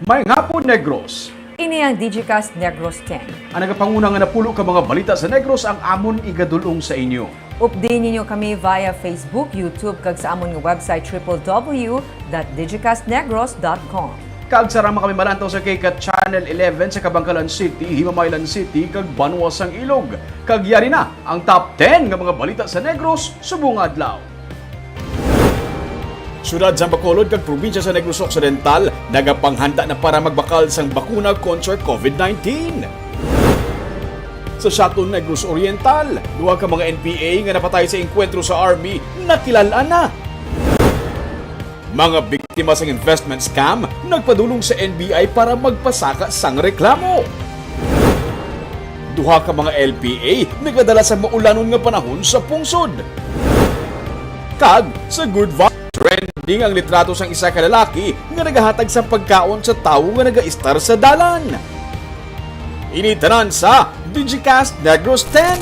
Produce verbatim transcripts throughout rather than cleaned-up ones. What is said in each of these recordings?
Maayong hapon, Negros. Ini ang Digicast Negros ten. Ang nagapanguna nga napulo ka mga balita sa Negros ang amon igadul-ong sa inyo. Updi ninyo kami via Facebook, YouTube, kag sa amon nga website triple W dot digicastnegros dot com. Kag sarang man kami malantaw sa K CAT Channel eleven sa Kabankalan City, Himamaylan City, kag Banwa sang Ilog. Kag yari na ang top ten nga mga balita sa Negros subong nga adlaw. Siyudad sang Bacolod kag probinsya sa Negros Occidental nagapanghanda na para magbakal sang bakuna kontra COVID nineteen. Sa Siaton, Negros Oriental, duha ka mga N P A nga napatay sa engkwentro sa army nakilal-an na. Mga biktima sang investment scam nagpadulong sa N B I para magpasaka sang reklamo. Duha ka mga L P A nagadala sa maulanon nga panahon sa pungsod. Kag sa Good Vibes, trending ang litrato sang isa ka lalaki nga nagahatag sang pagkaon sa tawo nga nagaistar sa dalan. Ini tanan sa Digicast Negros ten.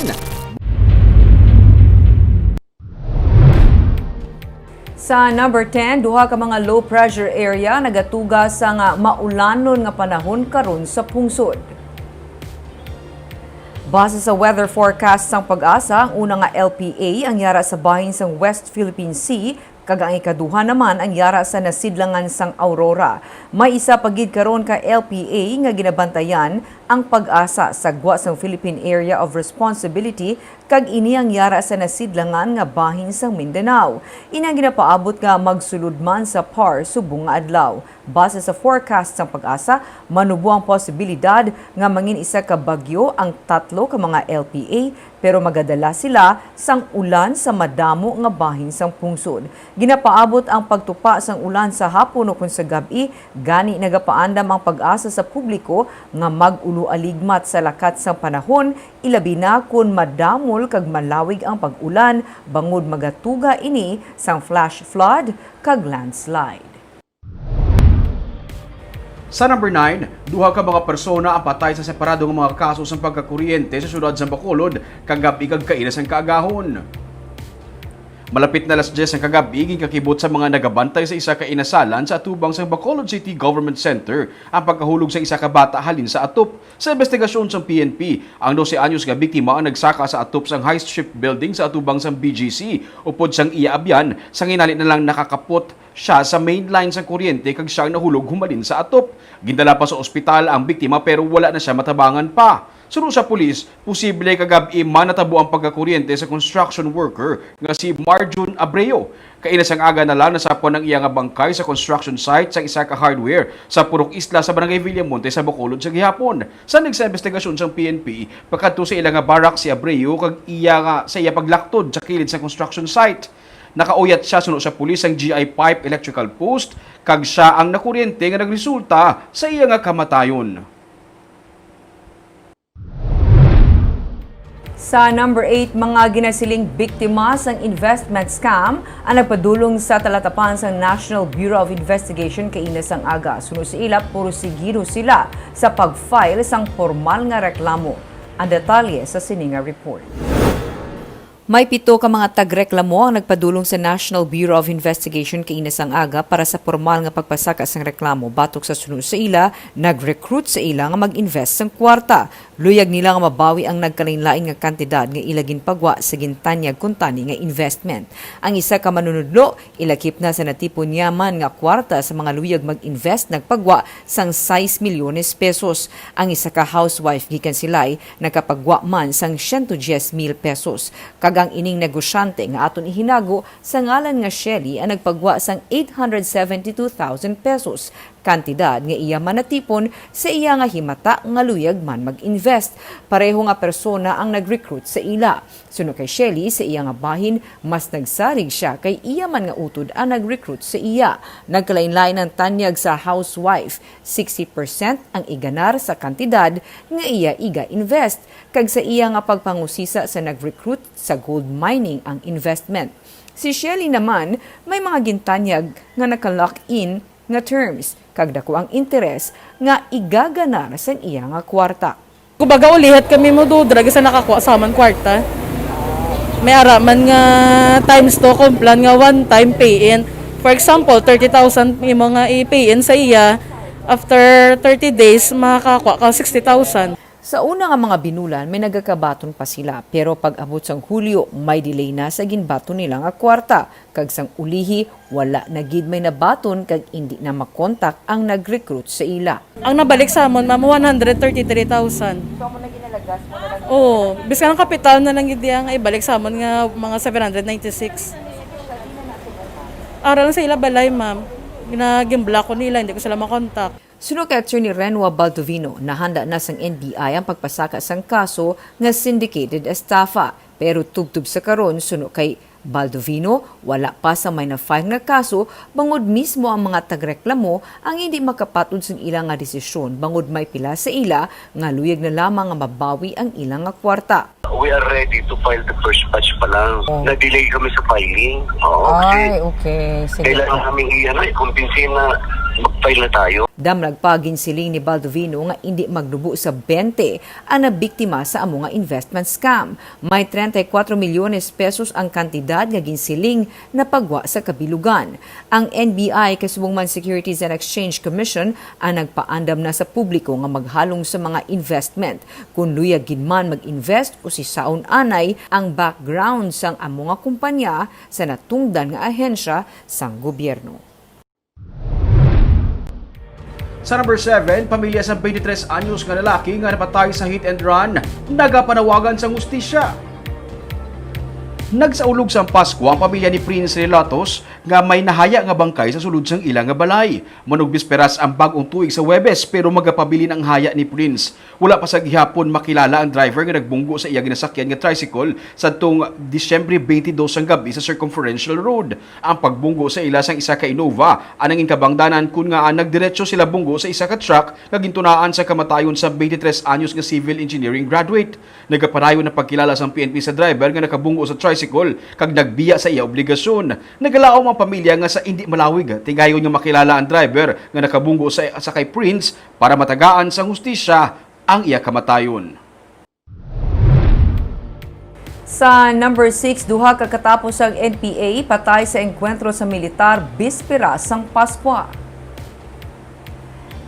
Sa number ten, duha ka mga low pressure area nagatuga sa nga maulanon nga panahon karon sa pungsod. Base sa weather forecast sang PAGASA, ang una nga L P A ang yara sa bahin sang West Philippine Sea, kag ang ikaduha naman ang yara sa nasidlangan sang Aurora. May isa pa gid karon ka L P A nga ginabantayan ang PAGASA sa gwa sang Philippine Area of Responsibility, kag ini ang yara sa nasidlangan nga bahin sang Mindanao. Ini ang ginapaabot nga magsulod man sa PAR subong nga adlaw. Base sa forecast sang PAGASA, manubo ang posibilidad nga mangin isa ka bagyo ang tatlo ka mga L P A, pero magadala sila sang ulan sa madamo nga bahin sang pungsod. Ginapaabot ang pagtupa sang ulan sa hapon ukon sa gab-i, gani nagapaandam ang PAGASA sa publiko nga mag-uloaligmat sa lakat sang panahon, ilabi na kon madamol kag malawig ang pag-ulan, bangod magatuga ini sang flash flood kag landslide. Sa number nine, duha ka mga persona ang patay sa separado nga mga kaso sang pagkakuryente sa siyudad sang Bacolod kagab-i kag kaina sang kaagahon. Malapit na alas diyes sang kagab-i, ginkakibot sa mga nagabantay sa isa ka inasalan sa atubang sang Bacolod City Government Center ang pagkahulog sang isa ka bata halin sa atop. Sa imbestigasyon sang P N P, ang dose anyos nga biktima ang nagsaka sa atop sang High Strip Building sa atubang sang B G C, upod sang iya abyan, sang hinali na lang nakakapot siya sa main line sang kuryente kag siya ang nahulog humalin sa atop. Gindala pa sa ospital ang biktima pero wala na siya matabangan pa. Suno sa pulis, posible kagab-i man natabo ang pagkakuryente sa construction worker nga si Marjun Abreu. Kaina sang aga na lang nasapwan ang iya nga bangkay sa construction site sang isa ka hardware sa Purok Isla sa Barangay Villamonte sa Bacolod sa gihapon. Sa next sa investigasyon sang P N P, pakadto sa ila nga barak si Abreu kag iya nga sa iya paglaktod sa kilid sa construction site. Nakauyat siya suno sa pulis sang G I pipe electrical post, kag siya ang nakuryente nga nagresulta sa iya nga kamatayon. Sa number eight, mga ginasiling biktima sang investment scam ang nagpadulong sa talatapan sang National Bureau of Investigation kaina sang aga. Suno sa ila, pursigido sila sa pag-file sang pormal nga reklamo. Ang detalye sa sini nga report. May pito ka mga tagreklamo ang nagpadulong sa National Bureau of Investigation kaina sang aga para sa pormal nga pagpasaka sang reklamo batok sa suno sa ila nag-recruit sa ila nga mag-invest sang kwarta. Luyag nila nga mabawi ang nagkalainlain nga kantidad nga ila ginpagwa sa gintanyag kuntani nga investment. Ang isa ka manunudlo, ilakip na sa natipon niya man nga kwarta sa mga luyag mag-invest, nagpagwa sang sais milyones pesos. Ang isa ka housewife gikan Silay nakapagwa man sang siyento dyes mil pesos, kag ang ining negosyante nga aton ihinago sa ngalan nga Shelly ang nagpagwa sang eight hundred seventy-two thousand pesos, kantidad nga iya man natipon sa iya nga himata nga luyag man mag-invest. Pareho nga persona ang nag-recruit sa ila. Suno kay Shelly, sa iya nga bahin, mas nagsarig siya kay iya man nga utod ang nag-recruit sa iya. Nagkalainlain ang tanyag sa housewife, sixty percent ang iganar sa kantidad nga iya iga-invest, kag sa iya nga pagpangusisa sa nag-recruit, sa gold mining ang investment. Si Shelly naman may mga gintanyag nga naka-lock in nga terms, kag dako ang interes nga igaganar sang iya nga kwarta. Kumbaga, ulihat kami mo do, drag sa nakakuha sa amon kwarta. May ara man nga times two kung plan nga one time pay-in. For example, thirty thousand imo nga i-pay-in sa iya, After thirty days, makakakuha ka sixty thousand. Sa una nga mga binulan, may nagakabaton pa sila, pero pag-abot sang Hulyo, may delay na sa ginbaton nila nga kwarta, kag sang ulihi, wala na gid may nabaton kag indi na makontak ang nag-recruit sa ila. Ang nabalik sa amon, ma'am, one hundred thirty-three thousand. So, amo na ginalagas mo na lang? Oo, bisan ang kapital na lang gid iya nga ibalik sa amon nga mga seven hundred ninety-six. Ara lang sa ila balay, ma'am. Gina-, gin-block ko nila, hindi ko sila makontak. Suno kay Attorney Renwa Baldovino, nahanda na sang N B I ang pagpasaka sang kaso nga syndicated estafa. Pero tubtob sa karon, suno kay Baldovino, wala pa sa may na-file nga kaso, bangod mismo ang mga tagreklamo ang hindi makapat-od sang ila nga desisyon, bangod may pila sa ila nga luyag na lamang nga mabawi ang ila nga kwarta. We are ready to file the first batch pa lang. Oh. Na-delay kami sa filing. Oo, kasi Ay, okay. Sige. Kailangan namin i-, ano, i-convince na mag-file na tayo. Damlag pa, ginsiling ni Baldovino nga indi magnubo sa twenty ang nabiktima sa amo nga investment scam. May treinta y cuatro milyones pesos ang kantidad nga ginsiling na pagwa sa kabilugan. Ang N B I kay subong man Securities and Exchange Commission ang nagpaandam na sa publiko nga maghalong sa mga investment. Kon luyag gid man mag-invest, usisaon anay ang background sang amo nga kumpanya sa natungdan nga ahensya sang gobyerno. Sa number seven, pamilya sa twenty-three anyos nga lalaki nga napatay sa hit and run nagapanawagan sang hustisya. Nagsaulog sang Pasko ang pamilya ni Prince Relatos nga may nahaya nga bangkay sa sulod sang ila nga balay. Manugbisperas ang bag-ong tuig sa Huwebes, pero magapabilin ang haya ni Prince. Wala pa sa gihapon makilala ang driver nga nagbunggo sa iya ginasakyan nga tricycle sadtong Disyembre twenty-dos sang gab-i sa Circumferential Road. Ang pagbunggo sa ila sang isa ka Innova ang nangin kabangdanan, kon ngaa nagdiretso sila bunggo sa isa ka truck nga gintunaan sa kamatayon sa twenty-three anyos nga civil engineering graduate. Nagapadayon ang pagkilala sang P N P sa driver nga nakabunggo sa tricycle kag nagbiya sa iya obligasyon. Nagalaom ang pamilya nga sa indi malawig, tigayon nga makilala ang driver nga nakabunggo sa, sa kay Prince para matagaan sang hustisya ang iya kamatayon. Sa number six, duha ka katapos ang N P A patay sa engkwentro sa militar bispera sang Paskwa.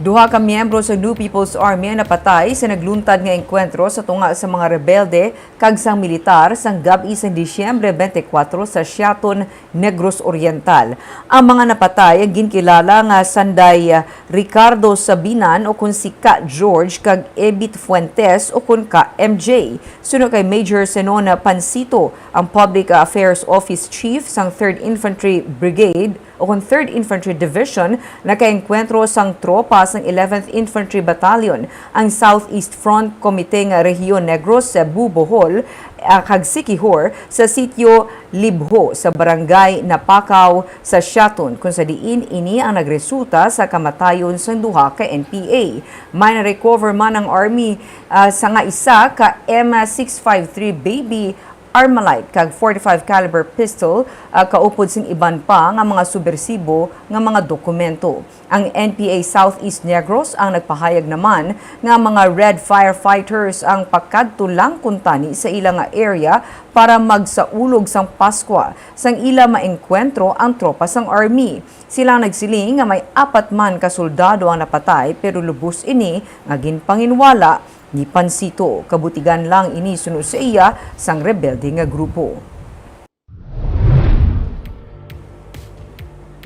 Duha ka miyembro sa New People's Army ang napatay sa nagluntad nga engkwentro sa tunga sa mga rebelde kag sang militar sang gab-i sang Disyembre twenty-four sa Siaton, Negros Oriental. Ang mga napatay ang ginkilala nga sanday, ah, Ricardo Sabinan, o kon si Ka George, kag Ebit Fuentes, o kon Ka M J. Suno kay Major Zenon Pansito, ang Public Affairs Office Chief sang Third Infantry Brigade, o kon Third Infantry Division, nakaengkwentro sang tropa sang eleventh Infantry Battalion, ang Southeast Front Committee nga Rehiyon Negros, Cebu, Bohol, ah, kag Siquijor sa sitio Libho sa Barangay Napacao sa Siaton, kung sa diin ini ang nagresulta sa kamatayon sang duha ka N P A. May na-recover man ang Army, ah, sa nga isa ka M six five three Baby Armalite kag forty-five caliber pistol, ah, kaupod sing iban pa nga mga subwersibo nga mga dokumento. Ang N P A Southeast Negros ang nagpahayag naman nga mga Red Firefighters ang pakadto lang kuntani sa ila nga area para magsaulog sang Paskwa sang ila maengkwentro ang tropa sang Army. Sila nagsiling nga may apat man ka soldado ang napatay, pero lubos ini nga ginpanginwala ni Pansito. Kabutigan lang ini suno sa iya sang rebelde nga grupo.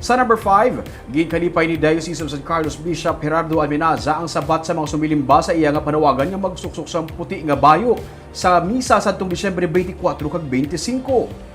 Sa number five, ginkalipay ni Diocese of San Carlos Bishop Gerardo Almenaza ang sabat sa mga sumilimba sa iya nga panawagan nga magsuksok sang puti nga bayo sa misa sadtong Disyembre twenty-four kag twenty-five.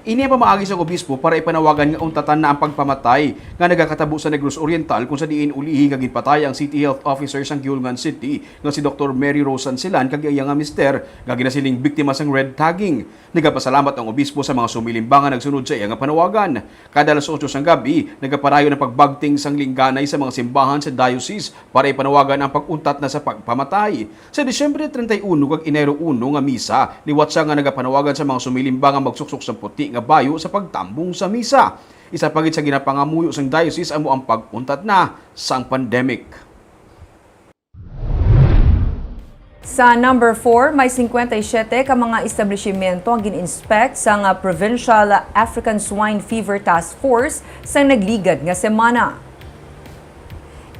Ini ang pamaagi sang obispo para ipanawagan nga untatan na ang pagpamatay nga nagakatabo sa Negros Oriental, kung sa diin ulihi nga ginpatay ang City Health Officer sang Guiuelgan City nga si Doktor Mary Rose Sansilan kag iya nga mister nga ginasiling biktima sang red tagging. Nagapasalamat ang obispo sa mga sumilimba nga nagsunod sa iya nga panawagan. Kada alas otso sang gab-i, nagapadayon ang pagbagting sang lingganay sa mga simbahan sa diocese para ipanawagan ang pag-untat na sa pagpamatay. Sa Disyembre treinta y uno kag Enero uno nga misa, liwat sia nga nagapanawagan sa mga sumilimba nga magsuksok sang puti nga bayo sa pagtambong sa misa. Isa pa gid sa ginapangamuyo sang diocese amo ang pag-untat na sang pandemic. Sa number four, may singkwenta y siyete ka mga establishimento ang gin-inspect sang Provincial African Swine Fever Task Force sa nagligad nga semana.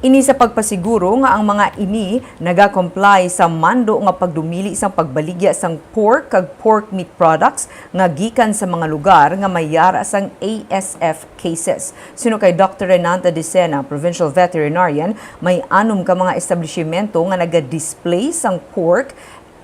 Ini sa pagpasiguro nga ang mga ini naga-comply sa mando nga pagdumili sang pagbaligya sang pork kag pork meat products nga gikan sa mga lugar nga may yara sang A S F cases. Suno kay Doctor Renata Dicena, provincial veterinarian, may anom ka mga establishimento nga naga-display sang pork,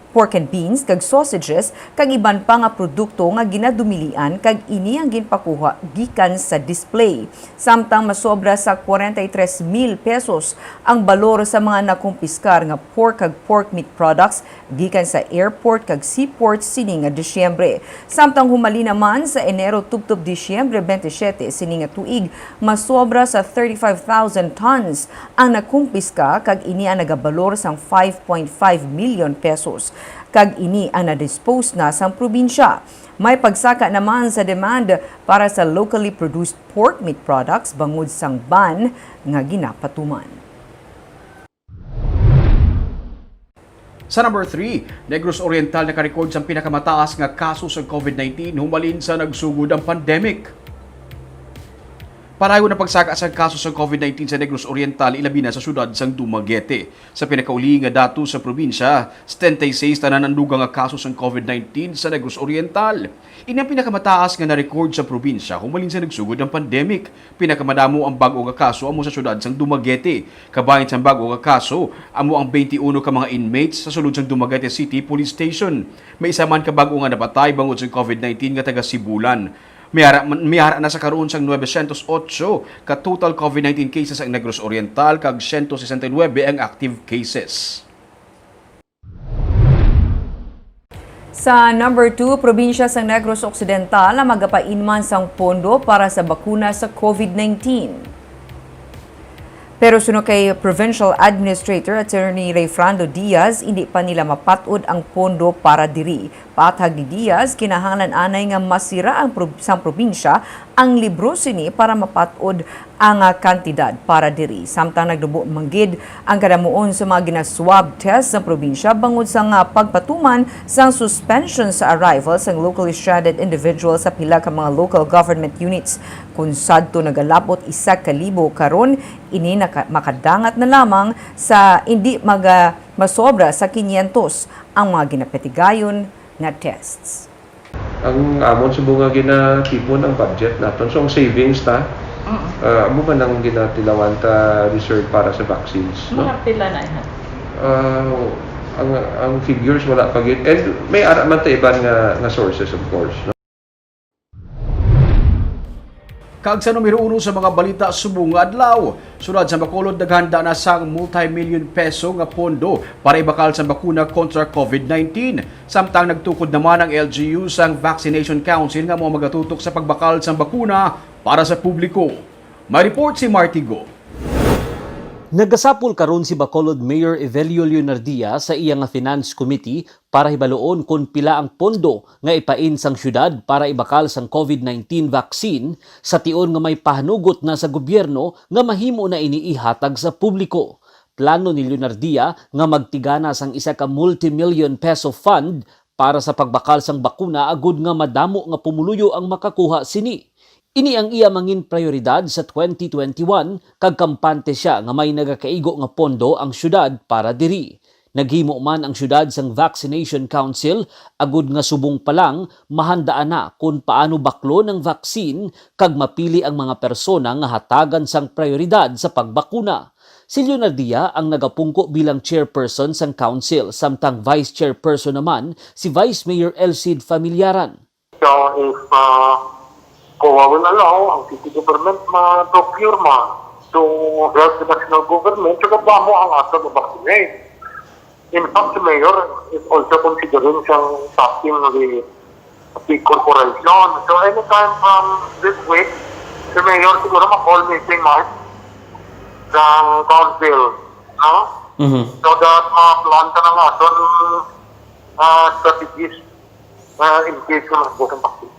pork and beans, kag sausages, kag iban pa nga produkto nga ginadumilian, kag ini ang ginpakuha gikan sa display. Samtang masobra sa kwarenta y tres mil pesos ang balor sa mga nakumpiskar nga pork kag pork meat products gikan sa airport kag seaport sini nga Disyembre. Samtang humalin naman sa Enero tubtob Disyembre twenty-seven sini nga tuig, masobra sa thirty-five thousand tons ang nakumpiska, kag ini ang nagabalor sang five point five million pesos, kag ini ang na-dispose na sang probinsya. May pagsaka naman sa demand para sa locally produced pork meat products bangod sang ban nga ginapatuman. Sa number three, Negros Oriental nakarecord sang pinakamataas nga kaso sa covid nineteen humalin sa nagsugod ang pandemic. Padayon ang pagsaka sang kaso sa covid nineteen sa Negros Oriental, ilabi na sa siyudad sang Dumaguete. Sa pinakauli nga datos sa probinsya, setenta y seis tanan ang dugang nga kaso sang covid nineteen sa Negros Oriental. Ini ang pinakamataas nga na-record sa probinsya humalin sa nagsugod ang pandemic. Pinakamadamo ang bag-o nga kaso amo sa siyudad sang Dumaguete. Kabahin sang bag-o nga kaso amo ang twenty-one ka mga inmates sa sulod sang Dumaguete City Police Station. May isa man ka bag-o nga napatay bangod sang covid nineteen nga taga Sibulan. May ara, may ara na sa karon sang novecientos ocho ka total covid nineteen cases ang Negros Oriental, kag siyento sesenta y nuebe ang active cases. Sa number two, probinsya sang Negros Occidental ang magapainman sang pondo para sa bakuna sa covid nineteen. Pero suno kay Provincial Administrator Attorney Rayfrando Diaz, hindi pa nila mapat-od ang pondo para diri. Paathag ni Diaz, kinahanglan anay nga masira ang prob-, sang probinsya ang libro sini para mapat-od ang, ah, kantidad para diri. Samtang nagdubo man gid ang kadamuon sa mga gina-swab test sa probinsya bangod sa nga pagpatuman sang suspension sa arrival sang locally stranded individuals sa pila ka mga local government units. Kon sadto nagalabot isa ka libo, karon ini naka-, makadangat na lamang sa indi maga-, masobra sa kinyentos ang mga ginapatigayon nga tests. Ang amon subong nga ginatipon ang budget naton. So, ang savings ta, Mm. ah, amo man ang ginatilawan ta reserve para sa vaccines, no? Mga pila na yan? Ah, ang, ang figures wala pa gid. And may ara man ta iban nga, nga sources, of course, no? Kag sa numero uno sa mga balita subong nga adlaw, Siyudad sa Bacolod naghanda na sang multi-million peso nga pondo para ibakal sang bakuna kontra covid nineteen. Samtang nagtukod naman ang L G U sang Vaccination Council nga amo ang magatutok sa pagbakal sang bakuna para sa publiko. May report si Marty Go. Nagasapol karon si Bacolod Mayor Evelio Leonardia sa iya nga Finance Committee para hibaluon kon pila ang pondo nga ipain sang siyudad para ibakal sang covid nineteen vaccine, sa tion nga may pahanugot na sa gobyerno nga mahimo na ini ihatag sa publiko. Plano ni Leonardia nga magtigana sang isa ka multi-million peso fund para sa pagbakal sang bakuna agud nga madamo nga pumuluyo ang makakuha sini. Ini ang iya mangin prioridad sa twenty twenty-one, kag kampante sia nga may nagakaigo nga pondo ang siyudad para diri. Naghimo man ang siyudad sang Vaccination Council agud nga subong pa lang mahandaan na kon paano baklon ang vaccine kag mapili ang mga persona nga hatagan sang prioridad sa pagbakuna. Si Leonardia ang nagapungko bilang chairperson sang council, samtang vice chairperson naman si Vice Mayor Elcid Familiaran. So, if, uh, COA will allow, ang city government ma-procure man to help the national government, so, mo ang ato ma-vaccinate. In fact, the mayor is also considering siyang tapping the big corporation. So, anytime from this week, the mayor siguro ma-call meeting mo sa council, no? Mhm. So that ma-plan ka ng aton, uh, strategies, uh, in case ng vaccine.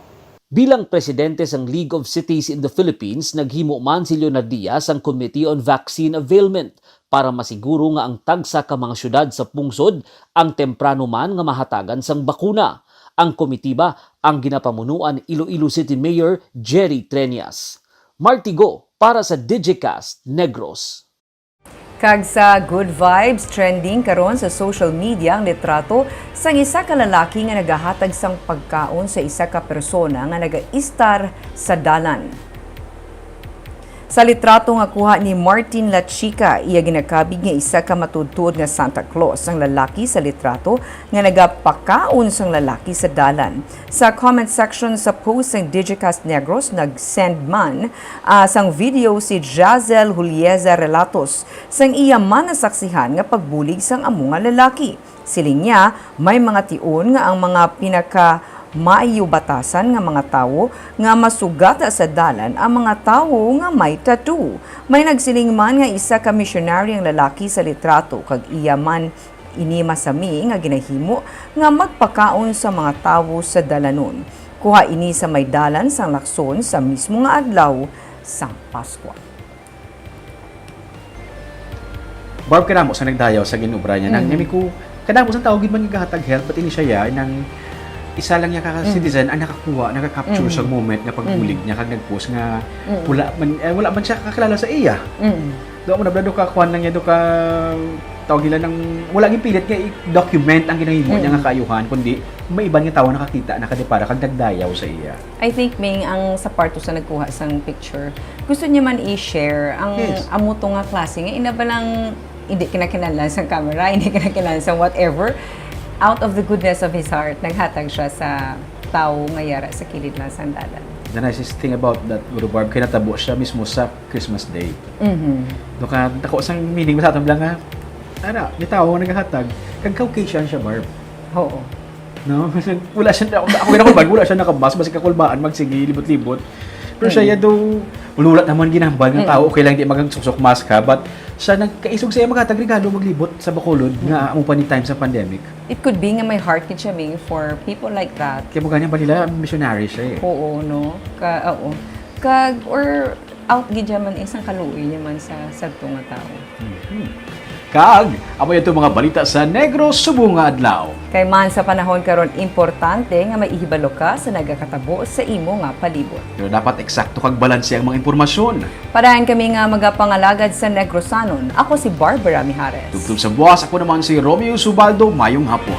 Bilang presidente sang League of Cities in the Philippines, naghimo man si Leonardia sang Committee on Vaccine Availment para masiguro nga ang tagsa ka mga syudad sa pungsod ang temprano man nga mahatagan sang bakuna. Ang komitiba ang ginapamunuan ni Iloilo City Mayor Jerry Treñas. Martigo para sa Digicast Negros. Kag sa good vibes, trending karon sa social media ang litrato sang isa ka lalaki nga nagahatag sang pagkaon sa isa ka persona nga nagaistar sa dalan. Sa litrato nga kuha ni Martin Lachica, iya ginakabig nga isa ka matuod-tuod nga Santa Claus ang lalaki sa litrato nga nagapakaon sang lalaki sa dalan. Sa comment section sa post sang Digicast Negros, nag-send man, ah, sang video si Jazel Julieza Relatos sang iya man nasaksihan nga pagbulig sang amo nga lalaki. Siling niya, may mga tion nga ang mga pinaka maayo batasan nga mga tawo nga masugata sa dalan ang mga tawo nga may tattoo. May nagsiling man nga isa ka misyonaryo ang lalaki sa litrato kag iya man ini masami nga ginahimo nga magpakaon sa mga tawo sa dalanon. Kuha ini sa may dalan sang Lacson sa mismo nga adlaw sang Paskwa. Barb, kadamo sa nagdayaw sa ginobra niya. Nang, mm, nami ko, kadamo sa tao gid man nagahatag help, but ini siya ya, nang isa lang niya ka Mm. citizen ang nakakuha, naka-capture Mm. sa moment nga pagbulig Mm. niya kag nag-post nga Mm. wala man, eh, wala man siya kakilala sa iya. Mm. Do mo na, do ka kuan lang niya, do ka tawag nila nang wala gyud pilit nga i-document ang ginahimo niya Mm. nga kaayuhan, kundi may iban nga tawo nakakita, nakadepara kag nagdayaw sa iya. I think, Ming, ang sa part sa nagkuha sang picture, gusto niya man i-share ang Yes. amo to nga klase nga ina ba lang hindi kinakinahanglan sang camera, hindi kinakinahanglan sang whatever. Out of the goodness of his heart, naghatag siya sa tawo nga yara sa kilid lang sang dalan. The nicest thing about that, Guru Barb, kay natabo siya mismo sa Christmas Day. Mhm. Do ka, tako sang meaning sa aton lang nga, ara, may tawo nga naghatag, kag Caucasian siya, Barb. Oo. No? Wala siya, ako, ako, ako, wala siya nakabas, basi kakulbaan, magsigi, libot-libot. Pero siya, Mm. ya do, wala naman ginambal nga Mm. tao, okay lang di magsuksok mask ka, but siya nagkaisog sa iya maghatag regalo, maglibot sa Bacolod, nga amo pa ni time sa pandemic. It could be nga may heart gid siya, Ming, for people like that. Kaya mo ganyan ba nila, missionary siya eh. Oo, no? Ka, oo. Kag, or out gid siya man, isang kaluoy niya man sa sadto nga tawo. Mhm. Kag, amo ito mga balita sa Negros subong nga adlaw. Kay man sa panahon karon, importante nga may ihibalo ka sa nagakatabo sa imo nga palibot. Pero dapat eksakto kag balanse ang mga impormasyon. Padayon kami nga magapangalagad sa Negrosanon. Ako si Barbara Mijares. Tubtob sa buwas, ako naman si Romeo Subaldo. Mayong hapon.